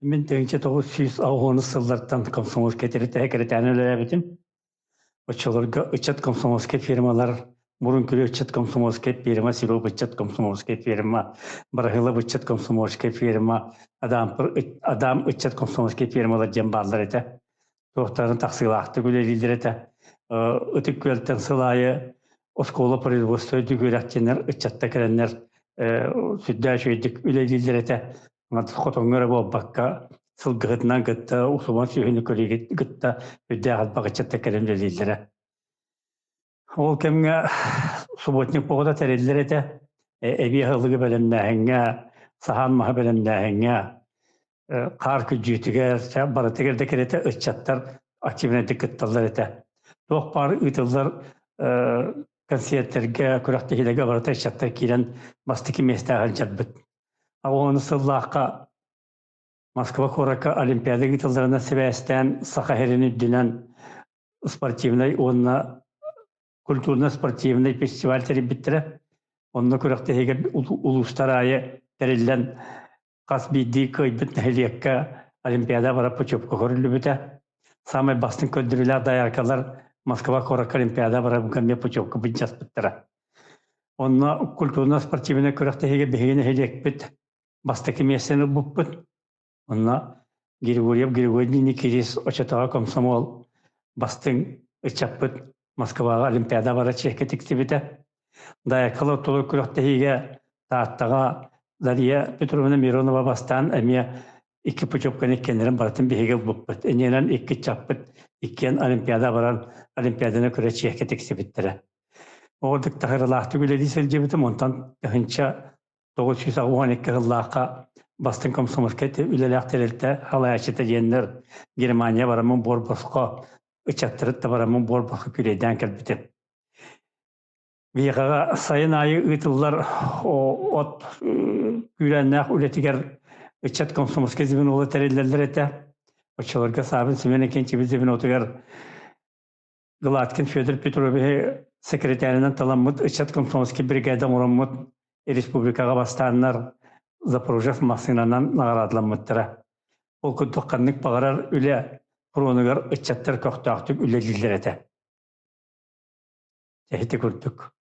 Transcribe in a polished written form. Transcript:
Мин 1980 сыллартан комсомольскай тэрилтэһэ кэрэтээн үлэлээбитим. Оччолорго ыччат комсомольскай фирмалар Мурун Күрүө ыччат комсомольскай фирма, Серов ыччат комсомольскай фирма, Барахилов ыччат комсомольскай фирма, Адампыр Адам ыччат комсомольскай фирмалар диэн бааллар этэ. Туохтарын тахсыылаахтык үлэлииллэр этэ. Ытык Күөлтэн сыл аайы оскуола производство үрдүк үөрэхтиэннэр ыччатта кэлэннэр сүрдээх үчүгэйдик үлэлииллэр этэ. Хотоҥҥо эрэ буолбакка, сылгыһытынан кытта, усуман сүөһүнү көрүүгэ кытта үрдээх элбэх ыччаттар кэлэн үлэлииллэрэ. Ол кэмҥэ субботник погода тэриллэр этэ. Эбии аһылыгы бэлэмнээһиҥҥэ, саһаан маһы бэлэмнээһиҥҥэ, хаар күдьүүтүгэр, барытыгар да кэриэтэ ыччаттар активнайдык кытталлар этэ. Туох баар ыытыллар концертэргэ, күрэхтэһиилэргэ барыта ыччаттар киирэн бастакы миэстэҕэ сылдьарбыт. Ону сыллаахха Москва куоракка Олимпиада ыытылларынан сибээстээн Саха сирин үрдүнэн спортивнай уонна культурно-спортивнай фестиваль тэрийбиттэрэ. Онно күрэхтэһиигэ улуустар аайы тэриллэн хас биирдии кыайбыт нэһилиэккэ Олимпиада барар путевка көрүллүбүтэ. Саамай бастыҥ көрдөрүүлээх дояркалар Москва куоракка Олимпиада барарга эмиэ путевка былдьаспыттара. Онно культурно-спортивнай күрэхтэһиигэ биһиги нэһилиэкпит бастакы миэстэни ылбыппыт. Онно Григорьев Григорий Никитич оччотооҕу комсомол бастыҥ ыччаппыт Москваҕа Олимпиада бара чиэккэ тиксибитэ. Дайкала ортолор күрэхтэһиигэ Тааттаҕа Дария Петровна Миронова бастаан эмиэ икки путевканы иккиэннэрин барытын биһиги ылбыппыт. Иннинэн икки ыччаппыт иккиэн Олимпиада баран Олимпиаданы көрө чиэккэ тиксибиттэрэ. Оҕурдук таһыралаахтык үлэлии сылдьыбытым, онтон 1992 сыллаахха бастыҥ комсомольскай үлэлээх тэрилтэ салайааччыта диэннэр Германия бараммын буор босхо ыччаттары да бараммын буор босхо күрэйдээн кэлбитим. Биһиэхэҕэ сайын аайы ыытыллар от күүрээннээх үлэтигэр ыччат комсомольскай звенолар тэриллэллэр этэ. Оччолорго Саабын Семен Иннокентьевич звенотугар Гладкин Федор Петровиһы секретарынан таламмыт ыччат комсомольский бригада оҥороммут республикаҕа бастааннар Запорожев массыынанан наҕараадаламмыттара. Ол курдук ханнык баҕарар үлэ фронугар ыччаттар көхтөөхтүк үлэлииллэр этэ. Ити курдук.